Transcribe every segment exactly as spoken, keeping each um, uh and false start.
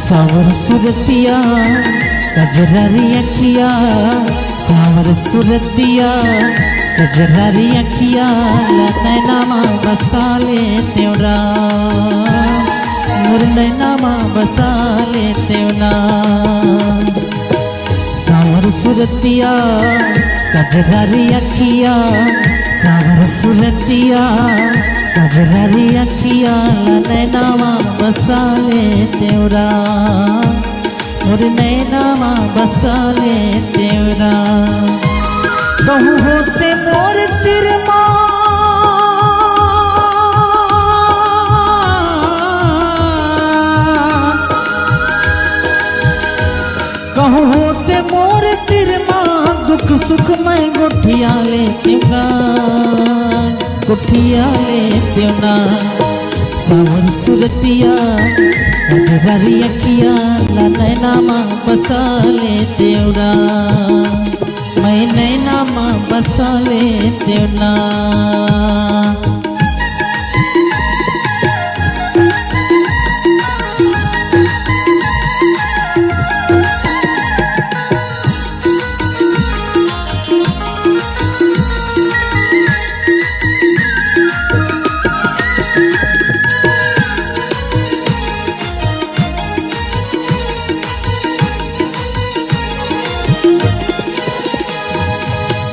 साँवर सुरतिया, कजरारी अँखिया, साँवर सुरतिया, कजरारी अँखिया ला नैना मा बसा ले तेवरा, मोर नैना मा बसा ले तेवरा। साँवर सुरतिया, कजरारी अँखिया, साँवर सुरतिया, कजरारी अँखिया ला नैना मा बसा ले तेवरा, मोर नैना मा बसा ले तेवरा। कहूँ होते मोर तीर मा, कहूँ होते मोर तीर मा, दुख सुख मैं गोठिया ले तेवरा, गोठिया ले तेवरा। साँवर सुरतिया, कजरारी अँखिया ला नैना मा बसा ले तेवरा, मैं नैना मा बसा ले तेवरा।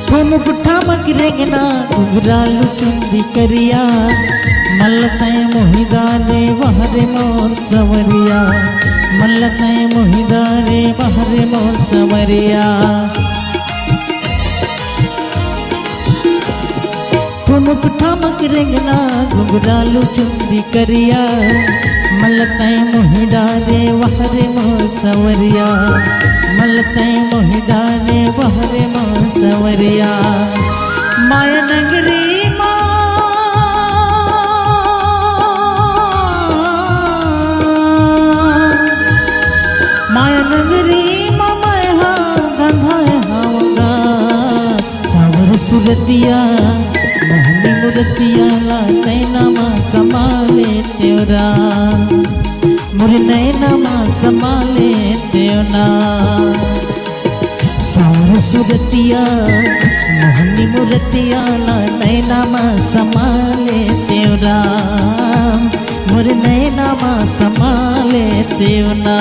ठुमुक ठामक रेंगना, घुघरालू चुंदी करिया, मल्लतै मोहिदा रे वाह रे मोर सँवरिया, मल्लतै मोहिदा रे वाह रे मोर सँवरिया। ठुमुक ठामक रेंगना, घुघरालू चुंदी करिया, मल्लतै मोहिदा रे वाह रे मोर सँवरिया, मल्लतै मोहिदा रे वाह रे मोर सँवरिया। माया नगरी मा, माया नगरी मा मैं हा गंधाय हँव गा। साँवर सुरतिया, मोहनी मुरतिया ला नैना मा समा ले तेवरा, मोर नैना मा समा ले तेवरा। साँवर सुरतिया, मोहनी मुरतिया ला नैना मा समा ले तेवरा, मोर नैना मा समा ले तेवरा।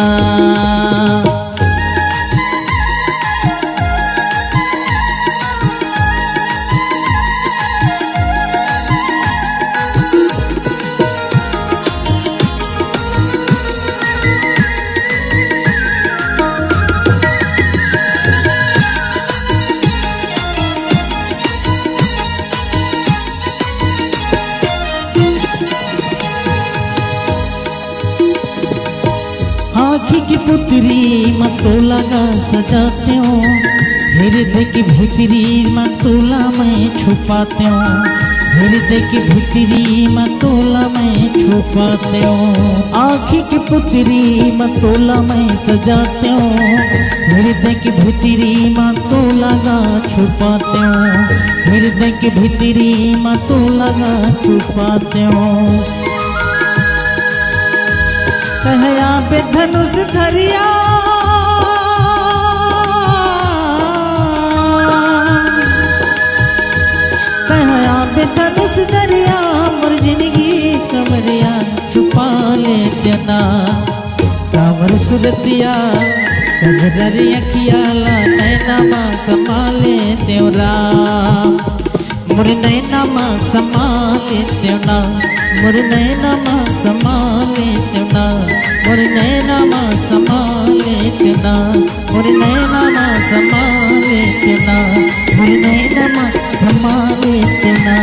आँखी की पुतरी म तोला गा सजातेंव, हृदय की भीतरी म तोला मैं छुपातेंव, हृदय की भीतरी म तोला मैं छुपातेंव। आँखी की पुतरी म तोला मैं सजातेंव, हृदय की भीतरी म तोला गा छुपातेंव, हृदय की भीतरी म तोला गा छुपातेंव। कहया पे धनुष धरिया, कहया पे धनुष धरिया, मोर जिनगी कमरिया छुपा लेतेव ना। साँवर सुरतिया, कजरारी अँखिया ला नैना मा समा लेतेव राम। मोर नैना मा समा लेतेव ना, मोर नैना मा समा लेतेव ना, मोर नैना मा समा लेतेव ना, मोर नैना मा समा लेतेव ना, मोर नैना मा समा लेतेव ना,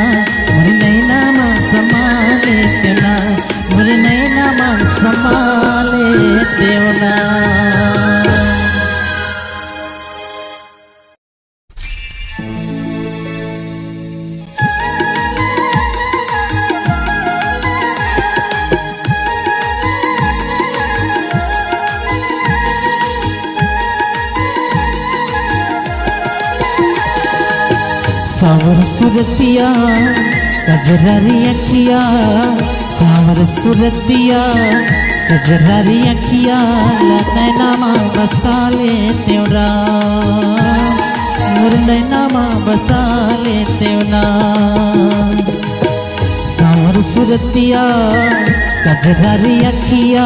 मोर नैना मा समा लेतेव ना, मोर नैना मा समा लेतेव ना। साँवर सुरतिया, कजरारी अँखिया, साँवर सुरतिया, कजरारी अखिया ला नैना मा बसा ले तेवरा, मोर नैना मा बसा ले तेवरा। साँवर सुरतिया, कजरारी अखिया,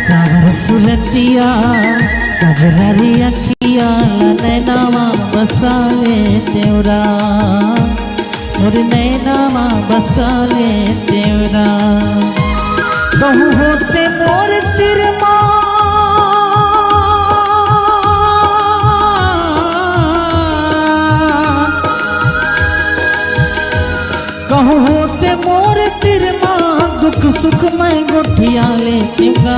साँवर सुरतिया, कजरारी अखिया ला नैना मा बसा ले तेवरा, मोर नैना मा बसा ले तेवरा। कहूँ होते मोर सिर मा, कहूँ होते मोर सिर मा, दुख सुख मैं गोठिया ले तेवरा,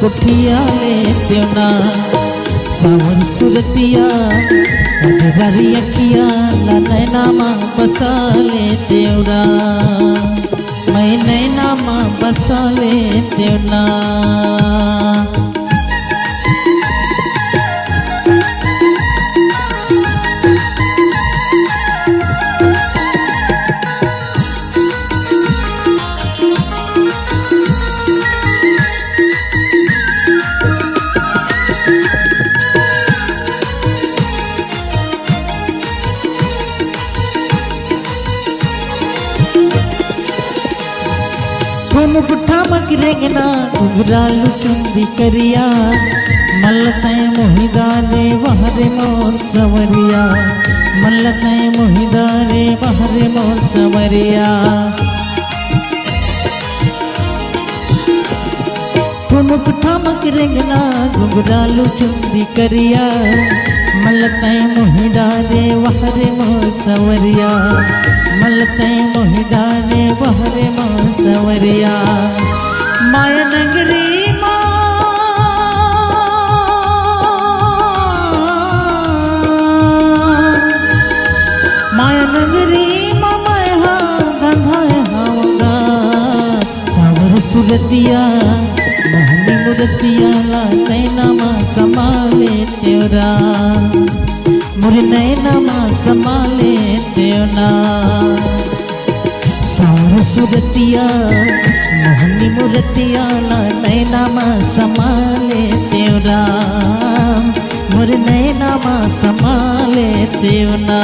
गोठिया ले तेवरा। साँवर सुरतिया, कजरारी अखिया ला नैना मा बसा ले तेवरा, मैं नैना मा बसा ले तेवरा। ठुमुक ठामक रेंगना, घुघरालू चुंदी करिया, मल्ल तैं मोहि डारे वाह रे मोर सँवरिया, मल्ल तैं मोहि डारे वाह रे मोर सँवरिया। ठुमुक ठामक रेंगना, घुघरालू चुंदी करिया, मल्ल तैं मोहि डारे वाह रे मोर सँवरिया, मल्ल तैं मोहि डारे वाह रे मोर सँवरिया। माया नगरी मा, माया नगरी मा मैं हा धंधाय हवँव गा। साँवर सुरतिया, मोहनी मुरतिया ला नैना मा समा ले तेवरा, मोर नैना मा समा ले तेवरा। साँवर सुरतिया, मोहनी मुरतिया ला नैना मा समा ले तेवरा, मोर नैना मा समा ले तेवरा।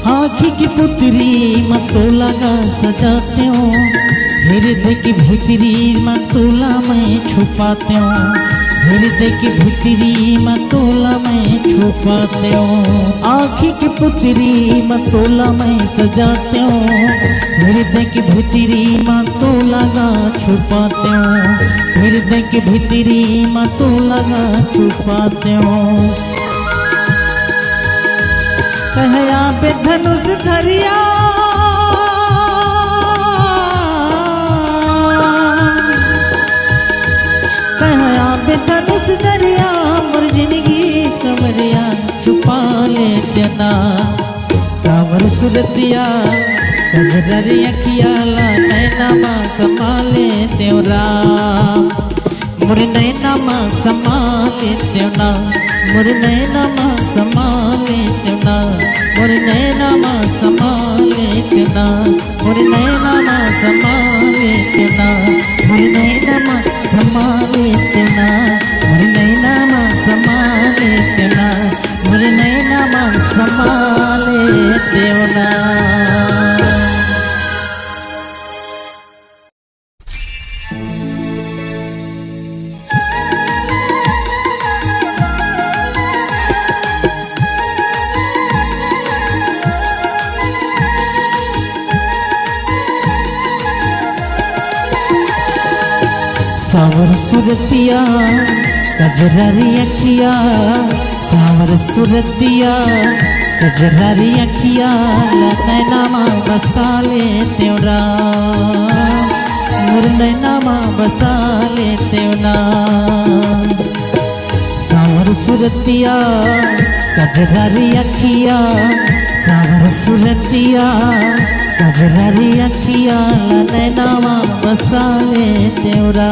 आँखी के पुतरी म तोला गा सजातेंव, हृदय के भीतरी म तोला मैं छुपातेंव, हृदय के भीतरी म तोला मैं छुपातेंव। आँखी के पुतरी म तोला मैं सजातेंव, हृदय के भीतरी म तोला गा छुपातेंव, हृदय के भीतरी म तोला गा छुपातेंव। कहया पे धनुष धरिया, कहया पे धनुष धरिया, मोर जिनगी सँवरिया छुपा ले तेवरा। साँवर सुरतिया, कजरारी अँखिया ला नैना मा समा ले तेवरा। मोर नैना मा समा ले तेवरा, मोर नैना मा समा ले तेवरा, मोर नैना मा समा ले तेवरा, मोर नैना मा समा ले तेवरा, मोर नैना मा समा ले तेवरा, मोर नैना मा समा ले तेवरा, मोर नैना मा समा ले तेवरा। साँवर सुरतिया, कजरारी अँखिया, साँवर सुरतिया, कजरारी अँखिया ला नैना मा बसा ले तेवरा, मोर नैना मा बसा ले तेवना। सांवर सुरतिया, कजरारी अखिया, सांवर सुरतिया, कजरारी अखिया, नैना मा बसा ले तेवरा।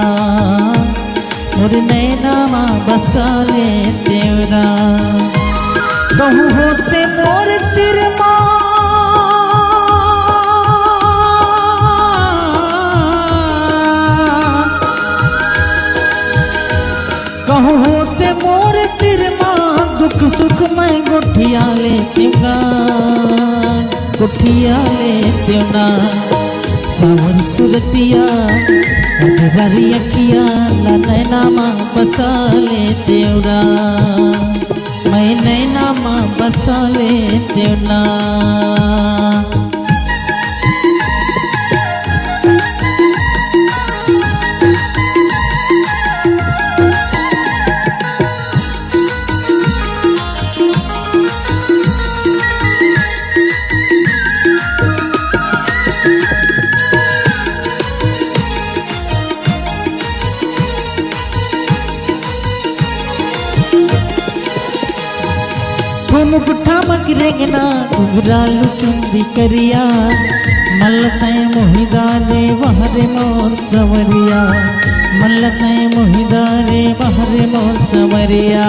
मोर नैना मा बसा ले तेवरा। कहूँ होते मोर सिर मा, कहूँ होते मोर सिर मा, दुख सुख मैं गोठिया ले तेवरा, गोठिया ले तेवना। सांवर सुरतिया, कजरारी अखिया, ला नैना मा बसा ले तेवरा। मैं नैना मा बसा ले तेवना। ठुमुक ठामक रेंगना, घुघरालू चुंदी करिया, मल तैं मोहि डारे वह रे मोर संवरिया, मल तैं मोहि डारे वह रे मोर संवरिया।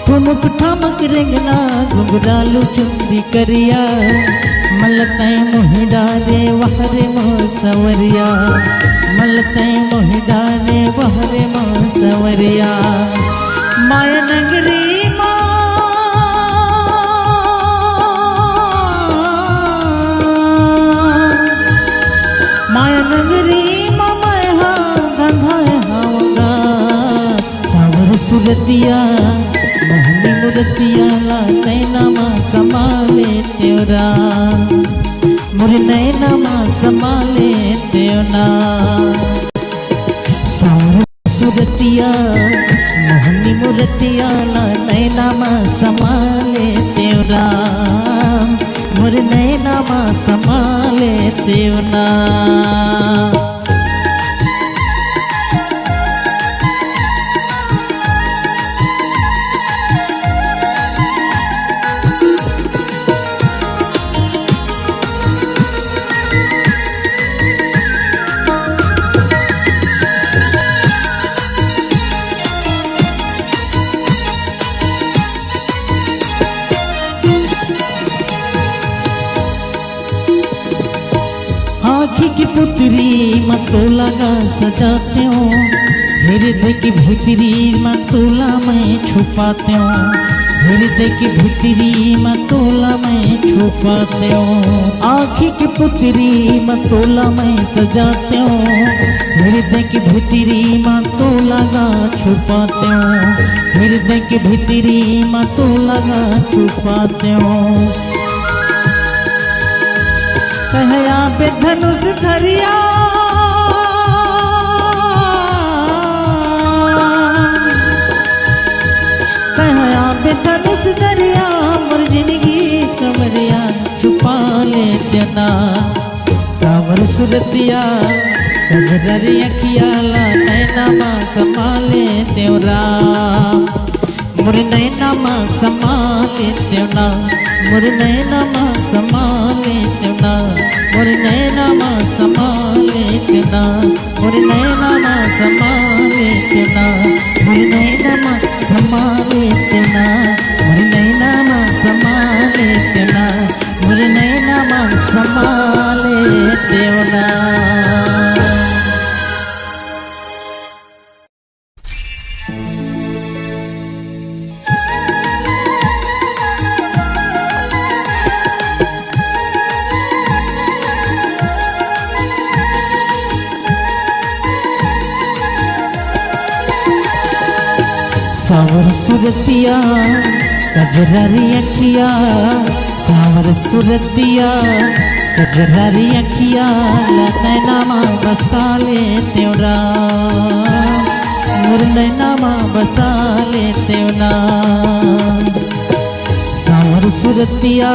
ठुमुक ठामक रेंगना, घुघरालू चुंदी करिया, मल तैं मोहि डारे वह रे मोर संवरिया, मल तैं मोहि डारे वह रे मोर संवरिया। माया नगरी मा, माया नगरी मा मैं हा धंधा हवंगा। सांवर सुरतिया, मोहनी मुरतिया, ला नैना मा समा ले तेवरा, मोर नैना मा समा ले तेवना। सांवर सुरतिया, मोहनी मुरतिया, ला नैना मा समा ले तेवरा, मोर नैना मा समा ले तेवना। आँखी की पुतरी म तोला गा सजातेंव, हृदय की भीतरी म तोला मैं छुपातेंव, हृदय की भीतरी म तोला मैं छुपातेंव। आँखी की पुतरी म तोला मैं सजातेंव, हृदय की भीतरी म तोला गा छुपातेंव, हृदय की भीतरी म तोला गा छुपातेंव। कहया पे धनुष धरिया, कहया पे धनुष धरिया, मोर जिंदगी संवरिया छुपा ले तेवना। सांवर सुरतिया, कजरारी अँखिया ला नैना मा समा ले तेवरा। मोर नैना मा समा ले तेवना, मोर नैना मा समा ले तेवना, मोर नैना मा समा ले तेवना, मोर नैना मा समा ले तेवना, मोर नैना मा समा ले तेवना, मोर नैना मा समा ले तेवना, मोर नैना मा समा ले तेवना। सांवर सुरतिया, कजरारी अँखिया, सांवर सुरतिया, कजरारी अँखिया, ला नैना मा बसा ले तेवरा, मोर नैना मा बसा ले तेवना। सांवर सुरतिया,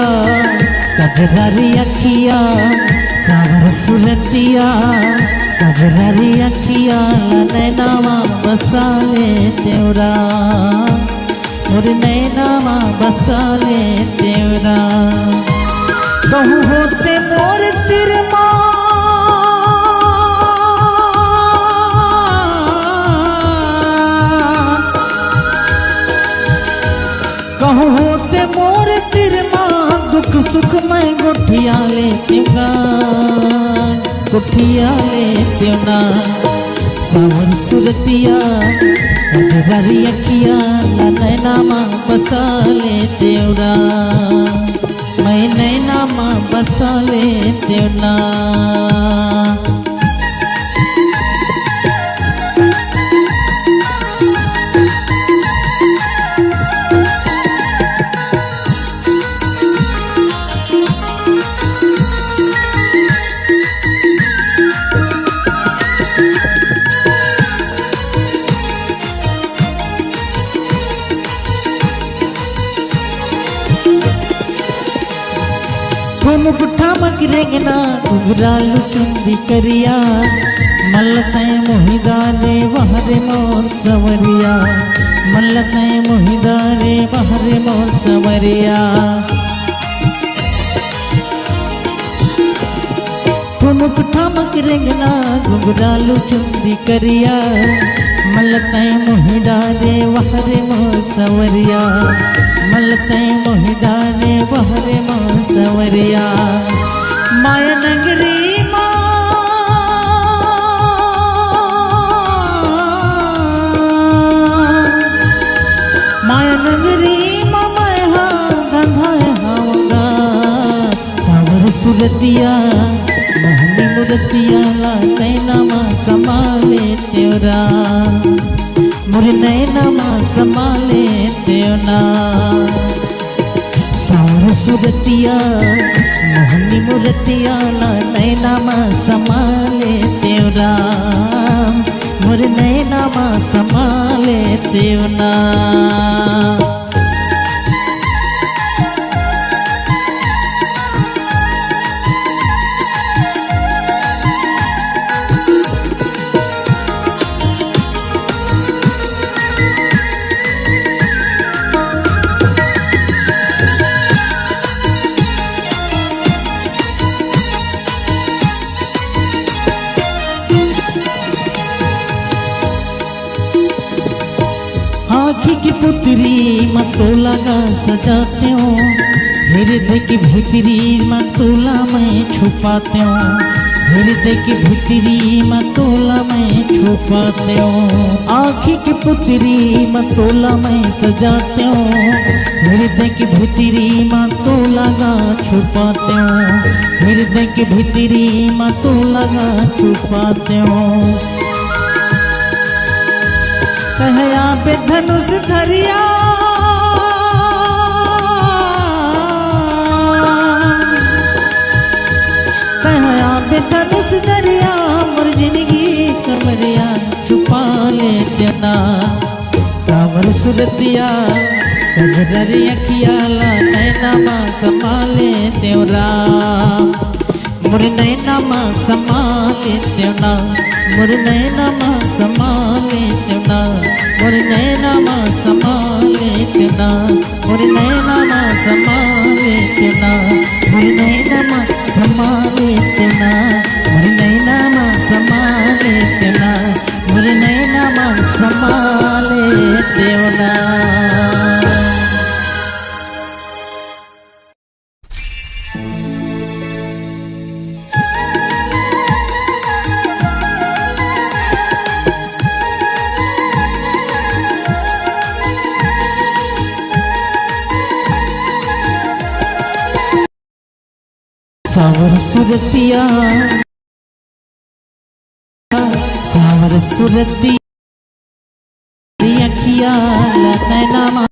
कजरारी अखिया, सावर सुरतिया, कजरारी अखिया, नैना मा बसा ले तेवरा, मोर नैना मा बसा ले तेवरा। कहूँ होते मोर सिरमा, कहूँ होते मोर सिरमा, दुख सुख मैं गोठिया ले तेवरा, गोठिया ले तेवरा। सावर सुरतिया, कजरारी अखिया, नैना मा बसा ले तेवरा, मैं नैना मा बसा ले तेवरा। ठुमुक ठामक रेंगना, घुघरालू चुंदी करिया, मल्लतै मोहिदा रे बहरे मोर सवरिया, मल्लतै मोहिदा रे बहरे मोर सवरिया। ठुमुक ठामक रेंगना, घुघरालू चुंदी करिया, मल्लतै मोहिदा रे बहरे मोर सवरिया, मल्लतै मोहिदा रे बहरे मोर सवरिया। माया नगरी मा, माया नगरी मा मैं हा धंधाए हावंगा। सावर सुरतिया, मोहनी मुरतिया ला नैना मा समा ले तेवरा, मोर नैना मा समा ले तेवरा। सावर सुरतिया, मोहनी मुरतिया ला नैना मा समा ले तेवरा, मोर नैना मा समा ले तेवरा। आँखी की पुतरी म तोला गा सजातेंव, हृदय की भीतरी म तोला मैं छुपातेंव, हृदय की भीतरी म तोला मैं छुपातेंव। आँखी की पुतरी म तोला मैं सजातेंव, हृदय की भीतरी म तोला गा छुपातेंव, हृदय की भीतरी म तोला गा छुपातेंव। तहया पे धनुष धरिया, तहया पे धनुष धरिया, मोर जिनगी समरिया छुपा ले तेवरा। सावर सुरतिया, कजरारी अखिया ला नैना मा समा ले तेवरा, मोर नैना मा समा ले तेवरा, मोर नैना मा समा ले तेवरा, मोर नैना मा समा ले तेवरा, मोर नैना मा समा ले तेवरा, मोर नैना मा समा ले तेवरा, मोर नैना मा समा ले तेवरा, मोर नैना मा समा ले तेवरा। सावर सुरतिया, सावर सुरतिया, अखिया ला नैना मा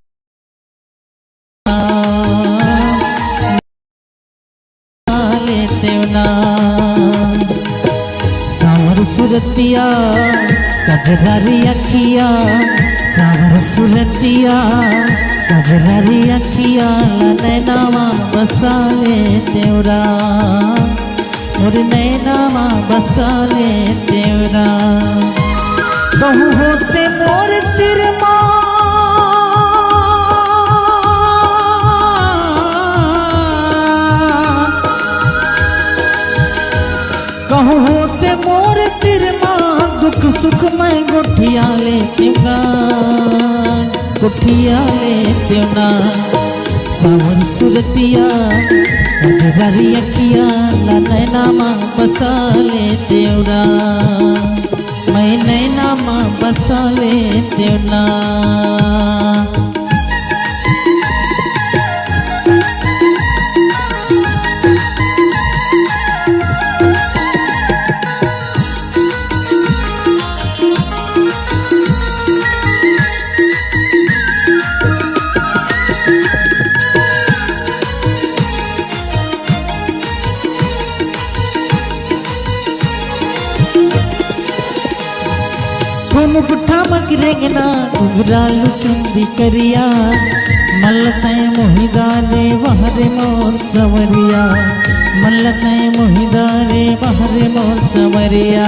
ले तेवरा। सावर सुरतिया, कजरारी अखिया, सावर सुरतिया, कजरारी अखिया ला नैना मा बसा ले तेवरा, मोर नैना मा बसा ले तेवरा। कहूँ होते मोर सिर मा, कहूँ होते मोर सिर मा, दुख सुख मैं गोठिया ले तेवरा, गोठिया ले तेवरा। साँवर सुरतिया, कजरारी अखिया ला नैना मा बसा ले तेवरा, मैं नैना मा बसा ले तेवरा। ठुमुक ठामक रेंगना, घुघरालू चुंदी करिया, मल तैं मोहि डारे वाह रे मोर सँवरिया, मल तैं मोहि डारे वाह रे मोर सँवरिया।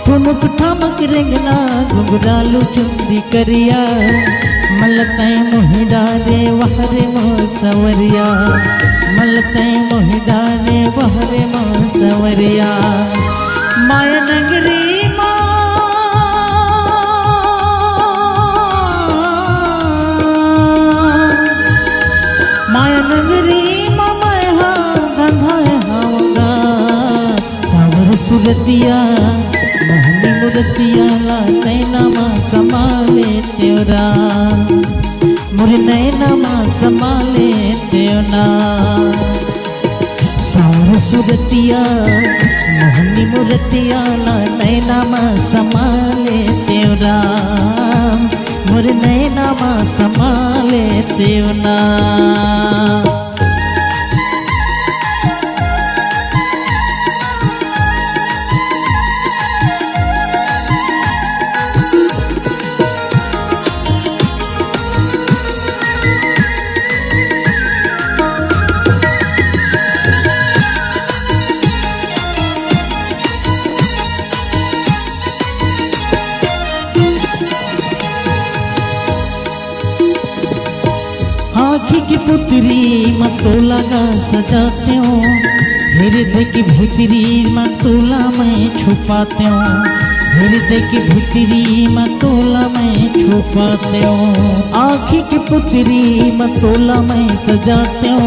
ठुमुक ठामक रेंगना, घुघरालू चुंदी करिया, मल तैं मोहि डारे वाह रे मोर सँवरिया, मल तैं मोहि डारे वाह रे मोर सँवरिया। माया नगरी मा, माया नगरी मा मैं हा धंधा हवंगा। साँवर सुरतिया, मोहनी मुरतिया ला नैना मा समा ले तेवरा, मोर नैना मा समा ले तेवरा। साँवर सुरतिया, मोहनी मुरतिया ला नैना मा समा ले तेवरा, मोर नैना मा समा ले तेवरा। आँखी की पुतरी म तोला गा सजातेंव, हृदय की भीतरी म तोला मैं छुपातेंव, हृदय की भीतरी म तोला मैं छुपातेंव। आँखी की पुतरी म तोला मैं सजातेंव,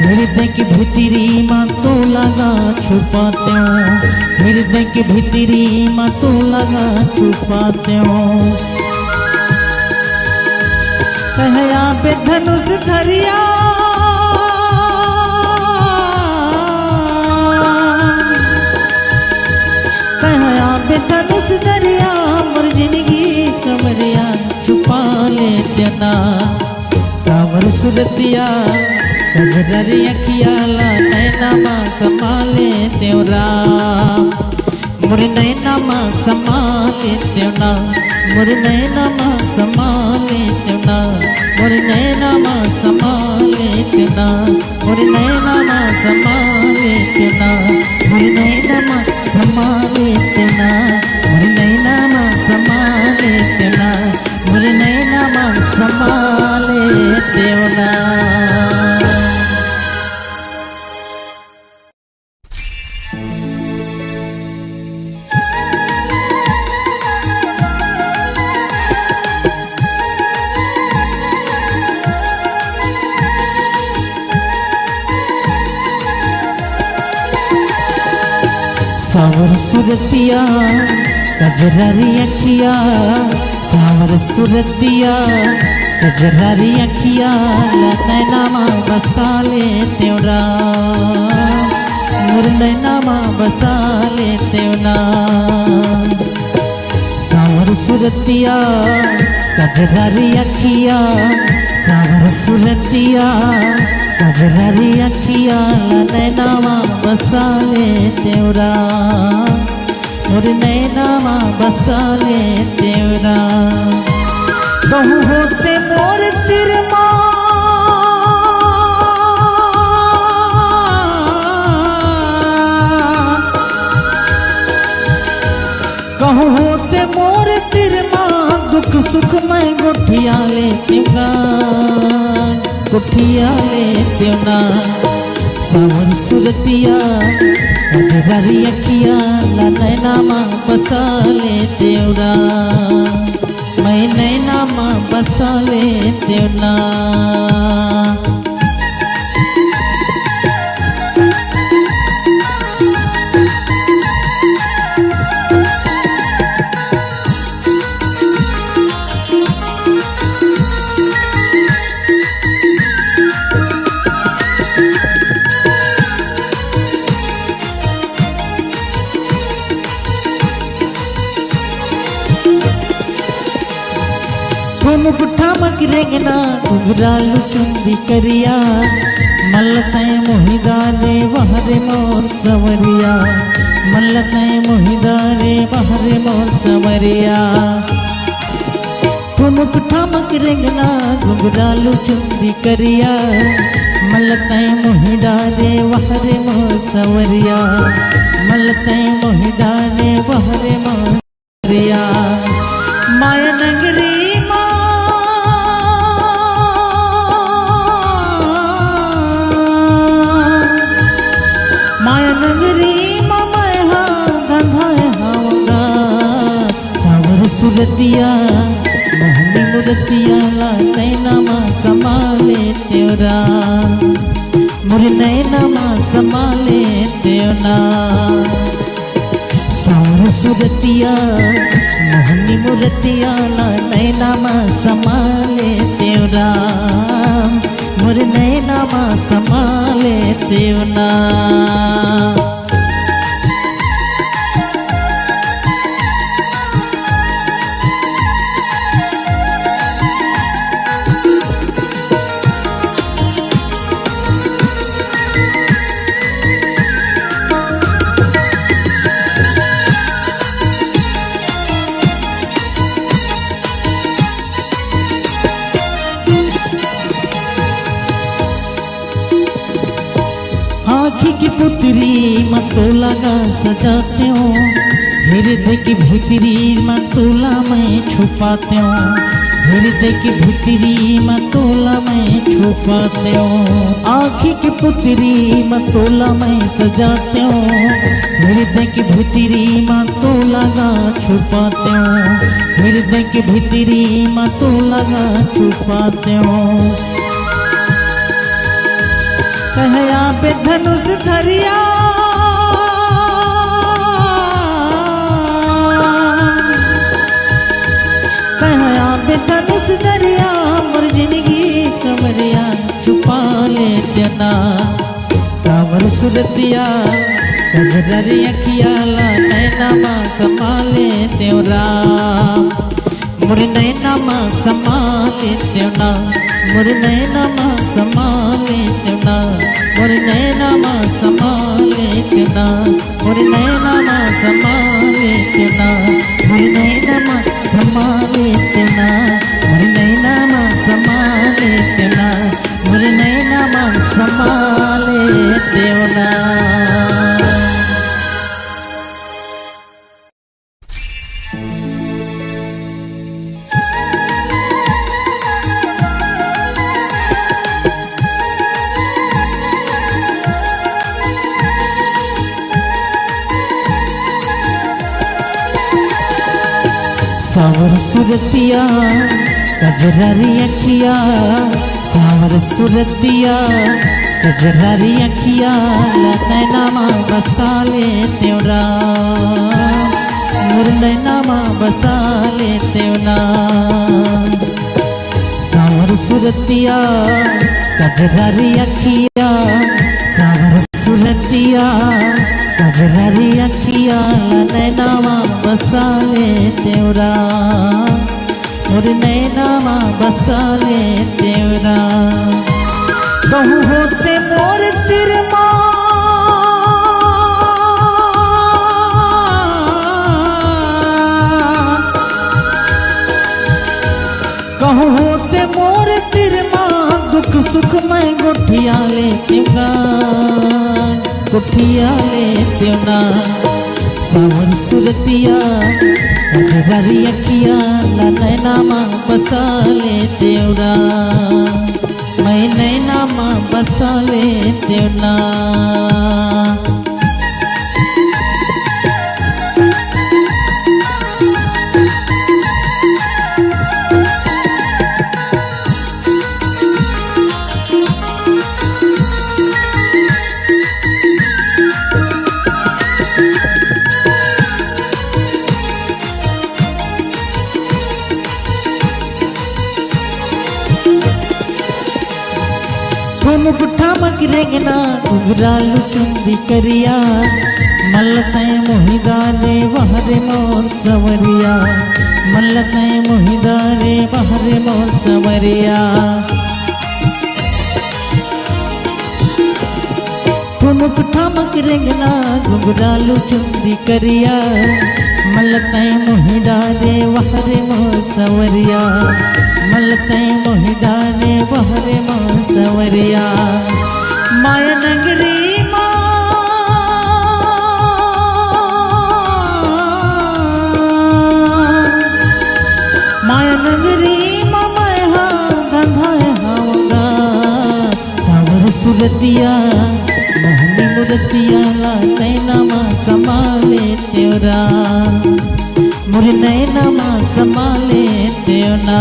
हृदय की भीतरी म तोला गा छुपातेंव, हृदय की भीतरी म तोला गा छुपातेंव। कहया पे धनुष धरिया, कहया पे धनुष धरिया, मोर जिनगी कमरिया छुपा ले तेवरा। साँवर सुरतिया, कजरारी अँखिया ला नैना मा समा ले तेवरा। मोर नैना मा समा ले तेवरा, मोर नैना मा समा ले तेवरा, मोर नैना मा समा ले तेवरा, मोर नैना मा समा ले तेवरा, मोर नैना मा समा ले तेवरा, मोर नैना मा समा ले तेवरा, मोर नैना मा समा ले तेवरा। साँवर सुरतिया, कजरारी अँखिया, साँवर सुरतिया, कजरारी अँखिया ला नैना मा बसा ले तेवरा, मोर नैना मा बसा ले तेवरा। साँवर सुरतिया, कजरारी अँखिया, साँवर सुरतिया, कजरारी अँखिया ला नैना मा बसा ले तेवरा। मोर नैना मा बसा ले तेवरा। कहूँ होते मोर तीर मा, कहूँ होते मोर तीर मा, दुख सुख मैं गोठिया ले तेवरा, गोठिया ले तेवरा। साँवर सुरतिया, कजरारी अँखिया ला नैना मा बसा ले तेवरा, मैं नैना मा बसा ले तेवरा। ठुमुक ठामक रेंगना, घुघरालू चुंदी करिया, मलतै मोहिदा रे बहरे मोर सवरिया, मलतै मोहिदा रे बहरे मोर सवरिया। ठुमुक ठामक रेंगना, घुघरालू चुंदी करिया, मलतै मोहिदा रे बहरे मोर सवरिया, मलतै मोहिदा रे बहरे मोर सवरिया। माया नगरी मा, माया नगरी मा मैं हा धंधाए हावंगा। साँवर सुरतिया, मोहनी मुरतिया ला नैना मा समा ले तेवरा, मोर नैना मा समा ले तेवरा। साँवर सुरतिया, मोहनी मुरतिया ला नैना मा समा ले तेवरा, मोर नैना मा समा ले तेवरा। आँखी के पुतरी म तोला गा सजातेंव, हृदय के भीतरी म तोला मैं छुपातेंव, हृदय के भीतरी म तोला मैं छुपातेंव। आँखी के पुतरी म तोला मैं सजातेंव, हृदय के भीतरी म तोला गा छुपातेंव, हृदय के भीतरी म तोला गा छुपातेंव। कहया पे धनुष धरिया, कहया पे धनुष धरिया, मोर जिनगी कमरिया छुपा ले तेवरा। साँवर सुरतिया, कजरारी अँखिया ला नैना मा समा ले तेवरा। मोर नैना मा समा ले तेवरा, मोर नैना मा समा ले तेवरा, मोर नैना मा समा ले तेवरा, मोर नैना मा समा ले तेवरा, मोर नैना मा समा ले तेवरा, मोर नैना मा समा ले तेवरा, मोर नैना मा समा ले तेवरा। साँवर सुरतिया, कजरारी अँखिया, साँवर सुरतिया, कजरारी अँखिया ला नैना मा बसा ले तेवरा, मोर नैना मा बसा ले तेवरा। साँवर सुरतिया, कजरारी अँखिया, साँवर सुरतिया, कजरारी अँखिया ला नैना मा बसा ले तेवरा। मोर नैना मा बसा ले तेवरा। कहूँ होते मोर तीर मा, सुख मैं गोठिया लेतेंव गा, गोठिया लेतेंव ना। साँवर सुरतिया, कजरारी अँखिया ला नैना मा बसा लेतेंव रा, मैं नैना मा बसा लेतेंव ना। ठुमुक ठामक रेंगना, घुघरालू चुंदी करिया, मल्ल तैं मोहि डारे वाह रे मोर सँवरिया, मल्ल तैं मोहि डारे वाह रे मोर सँवरिया। ठुमुक ठामक रेंगना, घुघरालू चुंदी करिया, मल्ल तैं मोहि डारे वाह रे मोर सँवरिया, मल्ल तैं मोहि डारे वाह रे मोर सँवरिया। माया नगरी मा, माया नगरी मा मैं हा धंधाय हँव गा। साँवर सुरतिया, मोहनी मुरतिया ला नैना मा समा लेतेंव रा, मोर नैना मा समा लेतेंव ना।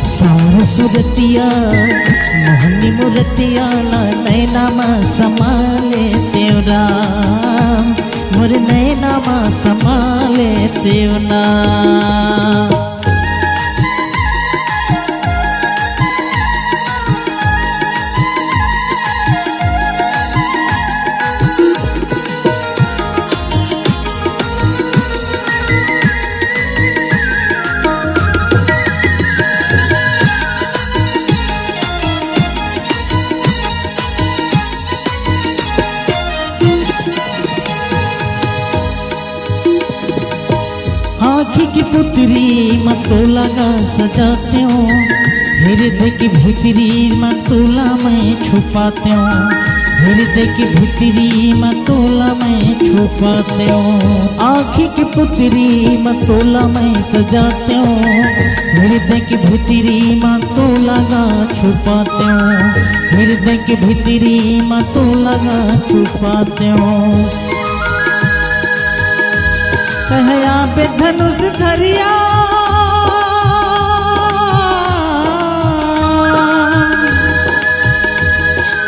साँवर सुरतिया, मोहनी मुरतिया ला नैना मा समा लेतेंव रा, मोर नैना मा समा लेतेंव ना। आँखी के पुतरी म तोला गा सजातेंव, हृदय के भीतरी म तोला मैं छुपातेंव, हृदय के भीतरी म तोला मैं छुपातेंव। आँखी के पुतरी म तोला मैं सजातेंव, हृदय के भीतरी म तोला गा छुपातेंव, हृदय के भीतरी म तोला गा छुपातेंव। कहया पे धनुष धरिया,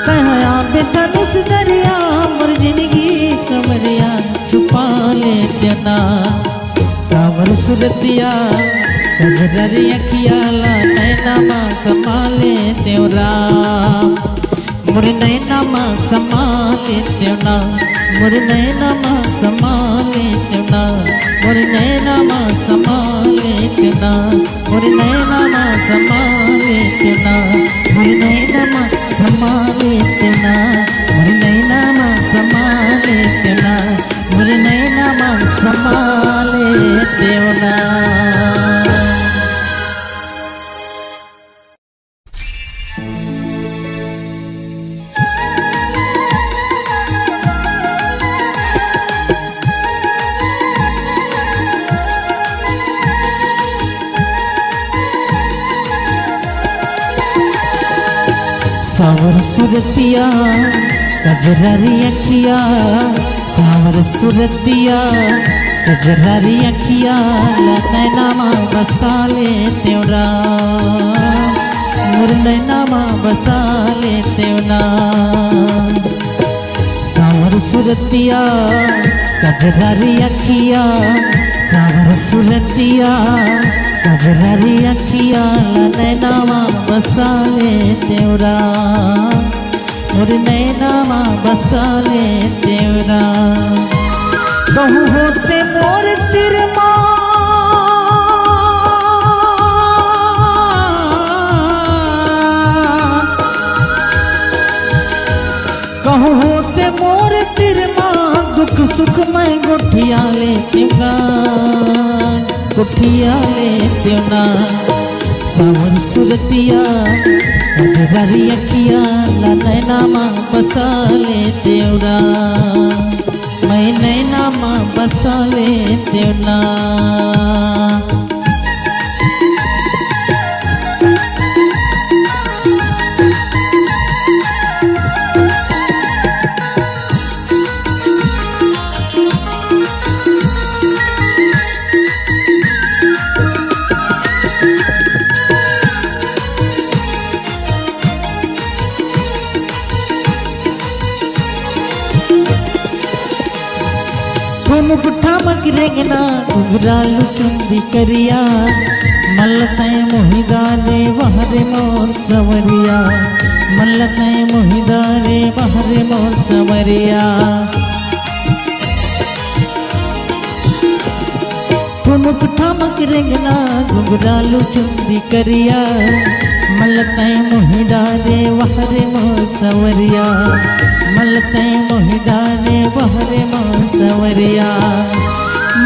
कहया पे धनुष धरिया, मोर जिनगी कमरिया छुपा लेतेंव ना। साँवर सुरतिया, कजरारी अँखिया ला नैना मा समा लेतेंव रा, मोर नैना मा समा लेतेंव ना, मोर नैना मा समा लेतेंव ना, मोर नैना मा समा लेतेंव ना, मोर नैना मा समा लेतेंव ना, मोर नैना मा समा लेतेंव ना, मोर नैना मा समा लेतेंव ना, मोर नैना मा समा लेतेंव ना। साँवर सुरतिया, कजरारी अँखिया, साँवर सुरतिया, कजरारी अँखिया ला नैना मा बसा लेतेंव रा, मोर नैना मा बसा लेतेंव ना। साँवर सुरतिया, कजरारी अँखिया, साँवर सुरतिया, कजरारी अँखिया ला नैना मा बसा लेतेंव रा, मोर नैना मा बसा लेतेंव रा। कहूँ होते मोर तीर मा, कहूँ होते मोर तीर मा, दुख सुख मैं गोठिया लेतेंव गा, गोठिया लेतेंव ना। साँवर सुरतिया, कजरारी अखिया ला नैना मा बसा ले तेवरा, मैं नैना मा बसा ले तेवना। ठुमुक ठामक रेंगना, घुघरालू चुंदी करिया, मल्लतै मोहिदा रे वहरे मोर सवरिया, मल्लतै मोहिदा रे वहरे मोर सवरिया। ठुमुक ठामक रेंगना, घुघरालू चुंदी करिया, मल्लतै मोहिदा रे वहरे मोर सवरिया, मल्लतै मोहिदा रे वहरे मोर सवरिया।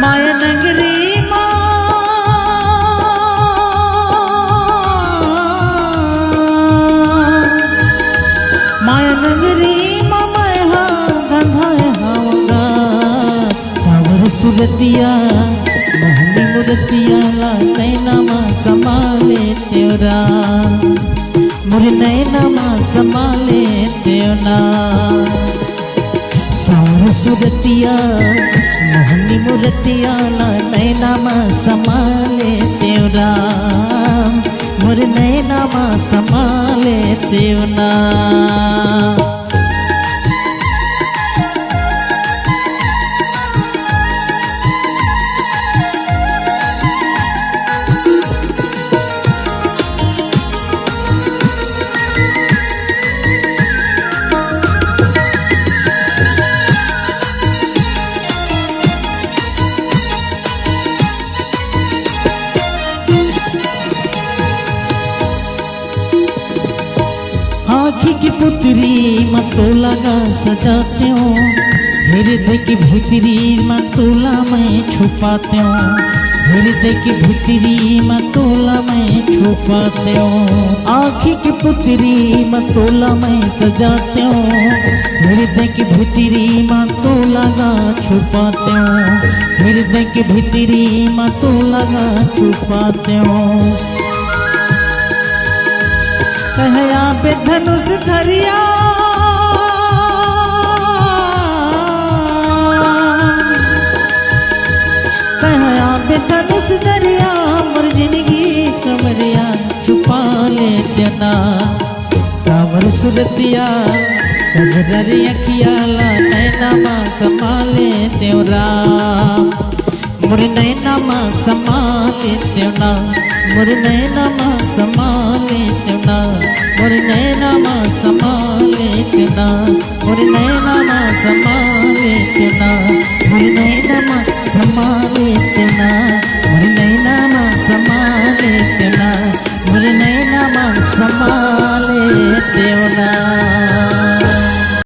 माया नगरी मा, माया नगरी मा मैं हा गंधाए हावगा। साँवर सुरतिया, मोहनी मुरतिया ला नैना मा समा ले तेवरा, मोर नैना मा समा ले तेवना। साँवर सुरतिया, मोहनी मुरतिया ला नैना मा समा ले तेवरा, मोर नैना मा समा ले तेवना। आँखी की पुतरी म तोला गा सजातेंव, हृदय की भीतरी म तोला मैं छुपातेंव, हृदय की भीतरी म तोला मैं छुपातेंव। आँखी की पुतरी म तोला मैं सजातेंव, हृदय की भीतरी म तोला गा छुपातेंव, हृदय की भीतरी म तोला गा छुपातेंव। कहया पे धनुष धरिया, कहया पे धनुष धरिया, मोर जिंदगी कमरिया छुपा ले तेवना। साँवर सुरतिया, कजरारी अखिया ला नैना मा समा ले तेवरा। मोर नैना मा समा ले तेवना, मोर नैना मा समा ले तेवना, मोर नैना मा समा ले तेवना, मोर नैना मा समा ले तेवना, मोर नैना मा समा ले तेवना, मोर नैना मा समा ले तेवना, मोर नैना मा समा ले तेवना।